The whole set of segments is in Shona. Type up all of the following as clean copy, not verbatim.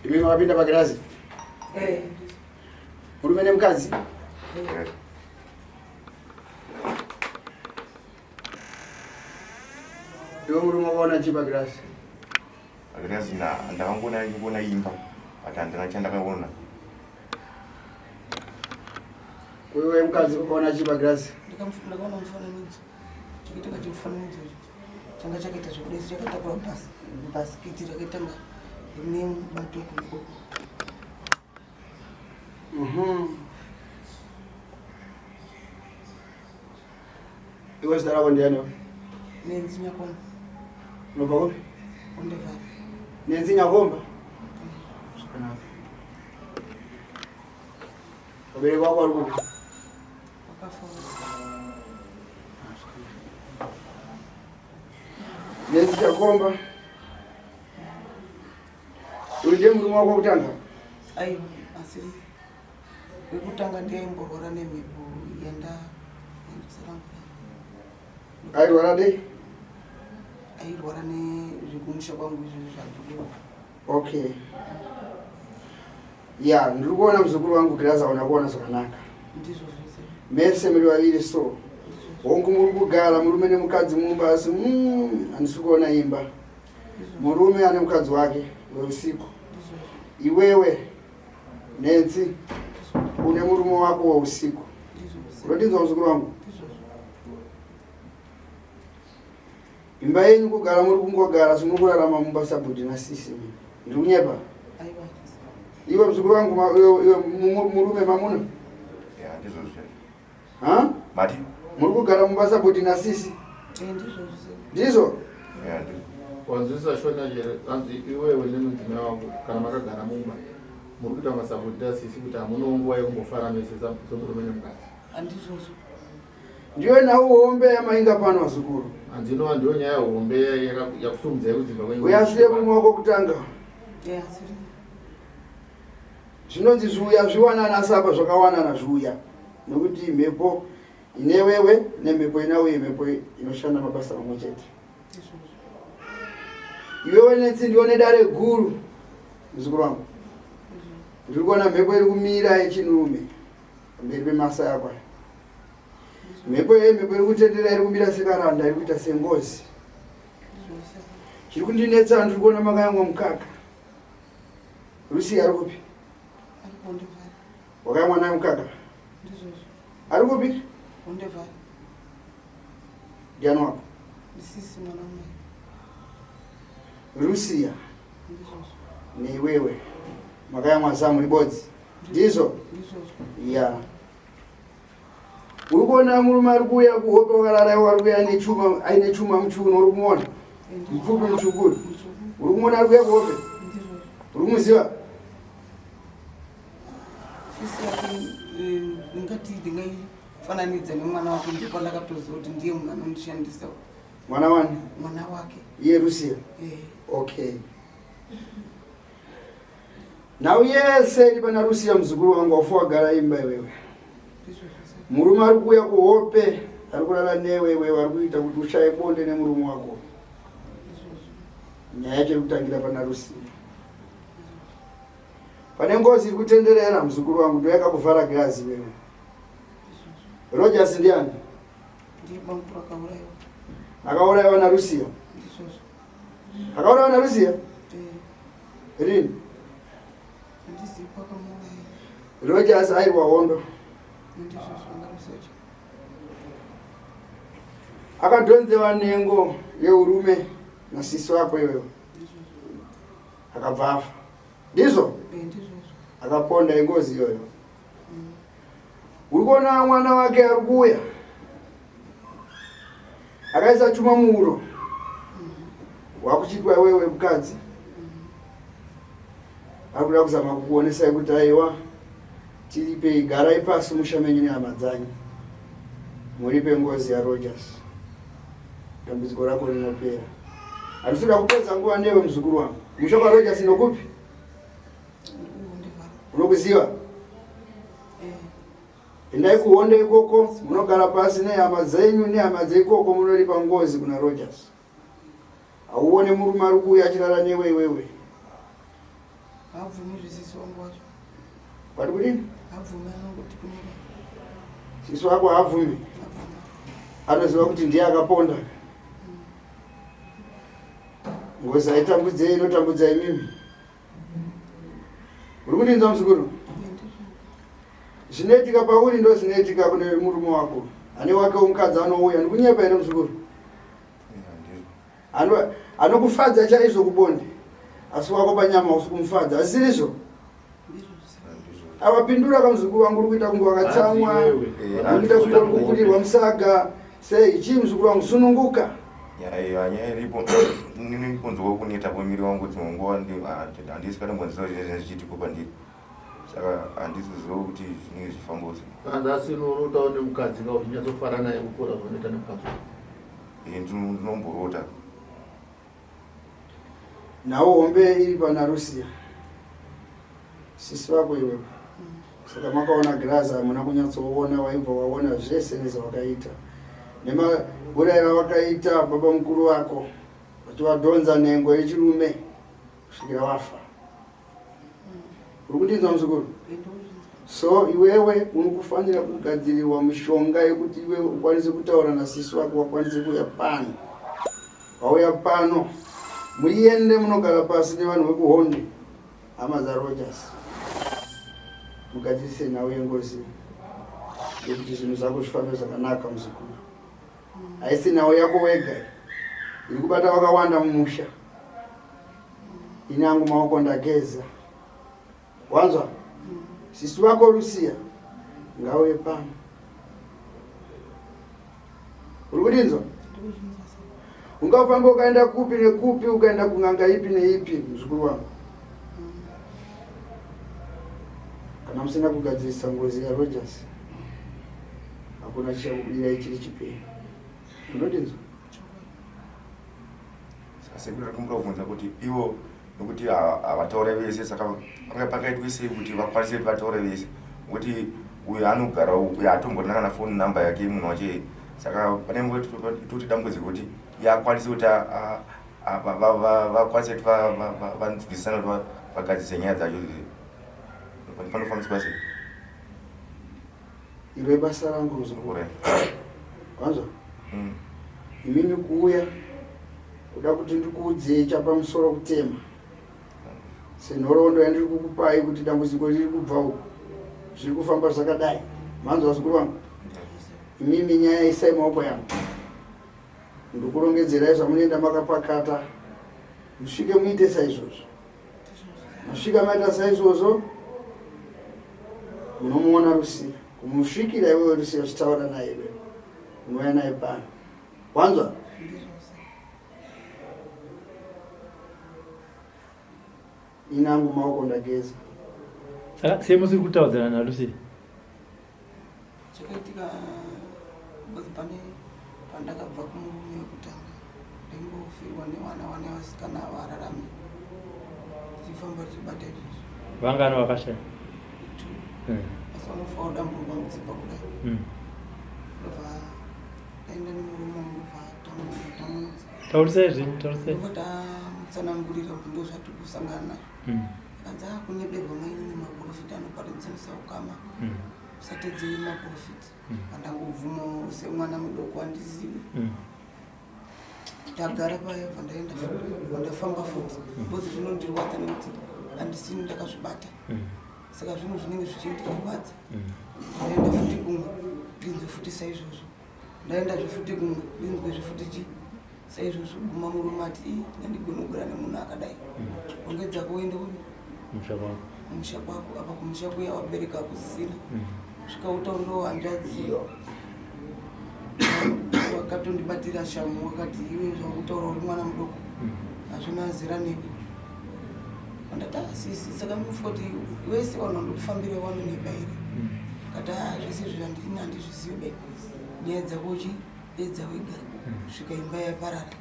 Imi makapinda pakirazi? Eh. Murume nemukadzi? Eh. Iwe murume wakaona chii pakirasi? Pakirasi ndakangoona ndikuona imba but handina chandakaona. Iwe mukadzi wakaona chii pakirasi? Ndakaona mufananidzo. Chakaita kunge chimufananidzo changa chakaita zvekudai chakatakura bhasikiti rakaita nga rine mubato kumukoko. Iwe zita rako ndiani? Nenzi Nyakomba. Unobva kupi? Ondevara. Nenzi Nyakomba? Zvakanaka. Vabereki vako vari kupi? Vakafa. Nenzi Nyakomba. Uyu ndiye murume wako wekutanga? Aiwa, asiri. Wekutanga ndiye aimborwara nemhepo yanda airwara dei? Airwara nezvekumusha kwangu izvozvo zvandikuona. Okay. Ya, ndiri kuona muzukuru wangu Grace aona kuona zvakanaka. Ndizvo zvese. Mese muri vaviri so. Hongu muri kugara murume nemukadzi mumba asi handisi kuona imba. Murume ane mukadzi wake weusiku. Iwewe Nancy une murume wako weusiku. Unondinzwa muzukuru wangu? Imba yenyu kugara muri kungogara asi muri kurarama mumba sabhudhi nasisi. Ndiri kunyepa? Iwe muzukuru wangu iwe murume mamuna? Ya, ndizvo zve. Ha? Mati? Muri kugara mumba sabhudhi nasisi? Ndizvo? Ya, ndizvo. Wanzwisisa shona here hanzi iwewe nemudzimai wako kana makagara mumba muri kuita masabhudhi asisi kuti hamunawo nguva yekumbofara mese semurume nemukadzi. Handizvozvo. Ndiyo nhau hombe yamainga pano vazukuru. Hanzi inova ndiyo nyaya hombe yakusumudzai kudzimba kwenyu. Uyasiye murume wako kutanga. Yeah, sorry. Zvinonzi zviuya zviwanana asi apa zvakawanana zviuya nekuti mhepo inewewe nemhepo inauye mhepo inoshanda mabasa mamwe chete. Iwewe netsi ndione dare guru muzukuru wangu. Ndiri kuona mhepo iri kumira yechinurume pamberi pemasa yako aya. Mhepo iyoyo mhepo iri kutendera iri kumira sekaranda iri kuita sengozi. Chiri kundinetsa ndiri kuona makayamwa mukaka. Lucy ari kupi? Wakayamwa naye mukaka? Ari kupi? Ndiani wako? Lucia neiwewe makayamwa zamu ribodzi ndizvo? Ya. Uri kuona murume ari kuuya kuhope wakarara iwe ari kuuya nechuma aine chuma muchiuno uri kumuona? Mupfupi mutsvuku uri kumuona ari kuuya kuhope? Uri kumuziva? Sisi yake ndingati ndingaifananidza nemwana wake ndipo pandakatoziva kuti ndiye munhu anondishandisa. Mwana wani? Mwana wake. Iye Lucia? Eh. Okay. Nhau yese iri pana Lucia muzukuru wangu wafa wagara imba iwewe. Murume ari kuuya kuhope ari kurara newe iwewe ari kuita kuti ushaye bonde nemurume wako. Nyaya yacho iri kutangira pana Lucia. Pane ngozi iri kutenderera muzukuru wangu ndo yakakuvhara girazi iwewe. Rogers ndiani? Ndiye bamukuru akaurayiwa. Akaurayiwa naLucia. Ndizvozvo. Akaurayiwa naLucia? Eh. Rini? Handizivi kwakamuuraya. Rogers airwa hondo. Ndizvozvo anga musoja. Akadhonzewa nhengo yeurume nasisi wako iwewe. Akabva afa. Ndizvo? Eh, ndizvozvo. Akaponda ingozi iyoyo. Uri kuona mwana wake ari kuuya akaisa chuma muuro wakuchiitwa iwewe mukadzi ari kuda kuzama kukuonesai kuti aiwa tiripei garai pasi musha menyu nehama dzanyu muripe ngozi yarogers dambudziko rako rinopera handisi kuda kupedza nguva newe muzukuru wangu musha kwarogers ndokupi unokuziva Endai kuhonde ikoko munogara pasi nehama dzenyu nehama dzeikoko munoripa ngozi kuna Rogers. Hauone murume ari kuuya achirara newe iwewe. Habvumi zvisisi wangu wacho. Wati kudini? Habvumi anongoti kunyeba. Sisi wako haabvumi. Anoziva kuti ndiye akaponda. Ngozi haitambudzei inotambudza imimi. Uri kundinzwa muzukuru? Zvinoitika pauri ndo zvinoitika kune murume wako. Ane wake mukadzi anouya ndikunyepa here muzukuru? Anokufadza chaizvo kubonde asi wako panyama usi kumufadza asirizvo? Awapindura kamuzukuru wangu uri kuita kunge wakatsamwa, uri kuita kunge uri kukurirwa musaga. Sei chii muzukuru wangu sununguka. Nyaya nyaya iripo nini kunzwa kuneta kwemiri wangu dzimwe nguva handisi katombonziva zvinenge zvichiitiko pandiri saka handisi kuziva kuti zvinenge zvichifamba sei. Hanzi asi unorota nemukadzi ka uchinyatsofara naye kupfuura zvaunoita nemukadzi wako. Eh, ndinomborota. Nhau hombe iri pana Rusia. Sisi vako iwewe. Saka makaona girazi hamuna kunyatsoona waibva waona zvese nezvawakaita. Nemaurairo awakaita baba mukuru vako vachivadhonza nhengo yechirume kusvikira wafa. Uri kundinzwa muzukuru? So iwewe unokufanira kugadzirirwa mishonga yekuti iwewe ukwanise kutaura nasisi wako wakwanise kuuya pano. Wauya pano muiende munogara pasi nevanhu vekuhonde hama dzaRogers mugadzirise nhau yengozi yekuti zvinhu zvako zvifambe zvakanaka muzukuru. Haisi nhau yako wega iri kubata vakawanda mumusha. Ini angu maoko ndageza. Wanzwa? Sisi wako Lucia ngauye pano. Uri kudinzwa? Ungafamba ukaenda kupi nekupi ukaenda kun'anga ipi neipi muzukuru wangu. Kana musina kugadzirisa ngozi yaRogers hakuna chichakubudirai chiri chipenyu. Unodinzwa? Saka sekuru ndakumbira kubvunza kuti ivo nokuti havataure vese saka pakaitwe sei kuti vakwanise kuti vataure vese nokuti uyo anogara uyo hatomborina kana foni number yake munhu wacho saka pane toti dambudziko kuti iye akwanise kuti vakwanise kuti vanzwisisana kuti vagadzise nyaya dzacho panofambiswa sei Iro ibasa rangu muzukuru. Wanzwa? Mm. Imimi kuuya kuda kuti ndikuudzei chapamusoro kutema. Senhoroondo yandiri kukupai kuti dambudziko riri kubva uku. Zviri kufamba zvakadai. Manzwa vazukuru vangu? Imimi nyaya isai maoko yangu. Ndikurongedzerai zvamunoenda makapakata. Musvike muite saizvozvo. Masvika maita saizvozvo unomuona Rusiya kumusvikira iwewe Rusiya uchitaura naye iwewe unouya naye pano wanzwa ini angu maoko ndageza saka sei musiri kutaudzana naLusiya Chakaitika because pane pandakabva kumurume wekutanga ndaingofirwa nevana vane vasikana vararame tichifamba tichibata izvozvo. Vangani vakashaya? Two. Mm. Asi vanofa wadamburwa mutsipa kudai. Mm. Ndobva ndaenda nemurume wangu ndobva tamuudza. Taurisai zvenyu, taurisai. Ndobva tamutsanangurira kuti ndozvatiri kusangana nazvo. Mm. Akanzi akunyeberwa mainini maprofita anoparadzanisa ukama. Mm. Usatedzei maprofita mm. Pandangobvumawo semwana mudoko andizivi mm. Ndagara paya bva ndaenda ndafamba futi mm. Because zvinondirwadza nekuti andisini ndakazvibata mm. Saka zvinhu zvinenge zvichindirwadza mm. Ndaenda futi kumwe ndinzwe futi saizvozvo ndaendazve futi kumwe ndinzwezve futi chi saizvozvo guma murume ati ii ndandigona kugara nemunhu akadai mm. ongedzako uende kupi kumusha kwako apa kumusha kuya wabereka kusisina mm. Svika utaurirawo hanzvadzi wakatondibatira shamu wakati iwe zvakutaura uri mwana mudoko hmm. hazvina zera newe. Ndati ah, sisi saka munofunga kuti wese vanhu vandokufambira vanonyepa here? Hmm. Kati ah, zvese izvi handini handizvizive be nyaya dzako uchipedza wega hmm. kusvika imba yaparara.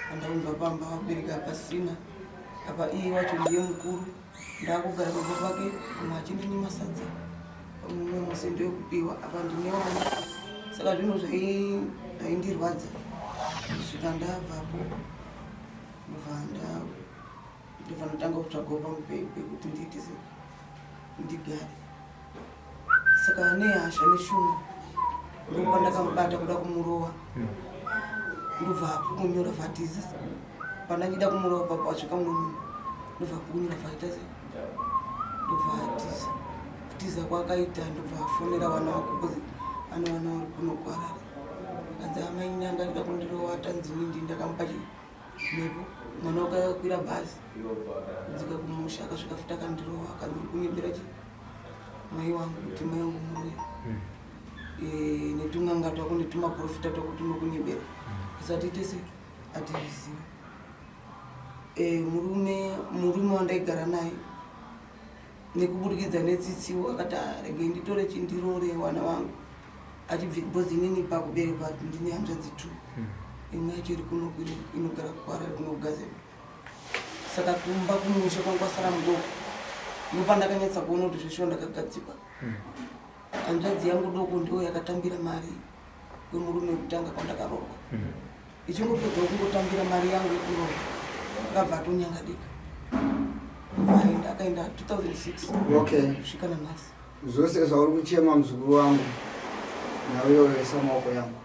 Pandaunzwa pamba vabereki hapasina apa iye wacho ndiye mukuru ndakugara pamba pake umwe achindinyima sadza mumwe musi ndokupiwa apa ndine vana saka zvinhu zvaindirwadza kusvika ndabvapo ndobva ndobva ndatanga kutsvagawo pamwe pekuti ndiite se ndigare saka nehasha neshungu ndopandakamubata kuda kumurova ndobva apukunyura vatiza pandachida kumurova papo asvika mumwe munhu ndobva apukunyura vaita se ndobva atiza kutiza kwakaita ndobva afonera vana vako bcause ane vana vari kuno kuharare akanzi amaini anga achida kundirova tanzini ndi ndakamupa mhepo mwana wake akakwira bhazi kudzika kumusha akasvika futi akandirova akanzi uri kunyebera chi mai wangu kuti mai wangu muroyi hmm. eh, netun'anga twako netumaprofita twako tunokunyebera hmm. isati tese atizvizive eh, murume murume wandaigara naye nekuburikidza netsitsiwo akati ah, regei nditore chindirore wana wangu achibvi because inini pakuberekwa ndine hanzvadzi two hmm. imwe yacho iri kuno inogara kukwara iri kuno kugazeta saka kumba kumusha kwangu kwasara mudoko ndopandakanyatsa kuona kuti zveshuwa ndakagadzikwa hmm. hanzvadzi yangu doko ndiyo yakatambira mari kwemurume wekutanga kwandakaroorwa hmm. Ichingopedza kungotambira mari yangu yekurova akabva atonyangadika aenda akaenda 2006 okay kusvika nanhasi. Zvose zvauri kuchema muzukuru wangu nauyo isa maoko yangu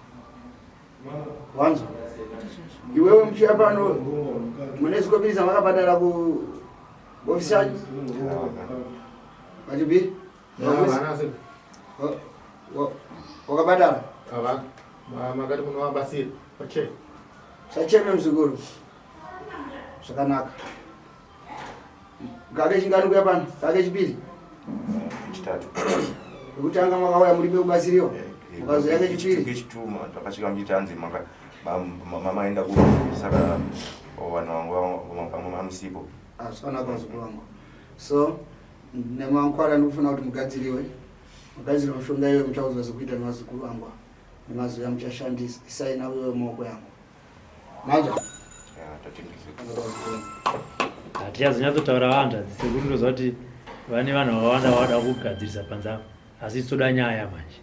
wanzwa iwewe muchiya pano mune zikobiri zamakabhadhara kuofisi yanyu vachibiri Wakabadara? Havana. Makati munovabatsira. Okay. Sacheme mzukuru. Zvakanaka. Gake chingani kuya pano? Gake chipiri? Chitatu. Kutanga makauya muri pekubatsiriwa? Eh, eh, Mukazoya kechipiri? Kechituma takasvika muchiti hanzi maka mamaenda ku saka vanhu vangu vamwe mamusipo. Ah, zvakanaka mzukuru wangu. So Nemangwana ndikufuna kuti mugadziriwe mugadzire mushonga iyoyo muchaudzwa zvekuita nevazukuru vangu ava nemazuva amuchashandisa isai navo iyoyo mumaoko yangu manzwa hatichazonyatsotaura vanzvadzi sekuti ndoziva kuti vane vanhu vakawanda vavada kugadzirisa panze apa asi toda nyaya manje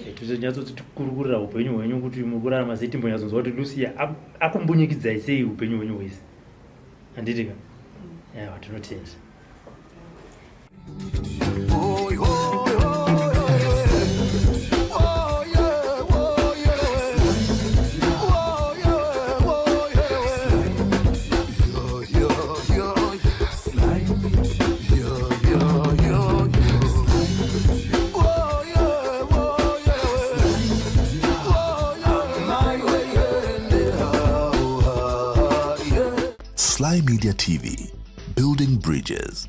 eh, tozonyatsotikurukurira upenyu hwenyu kuti mukurarama sei timbonyatsonzwa kuti lucia akumbunyikidzai sei upenyu hwenyu hwese handiti ka yawa tinotenda Sly Media TV, building bridges.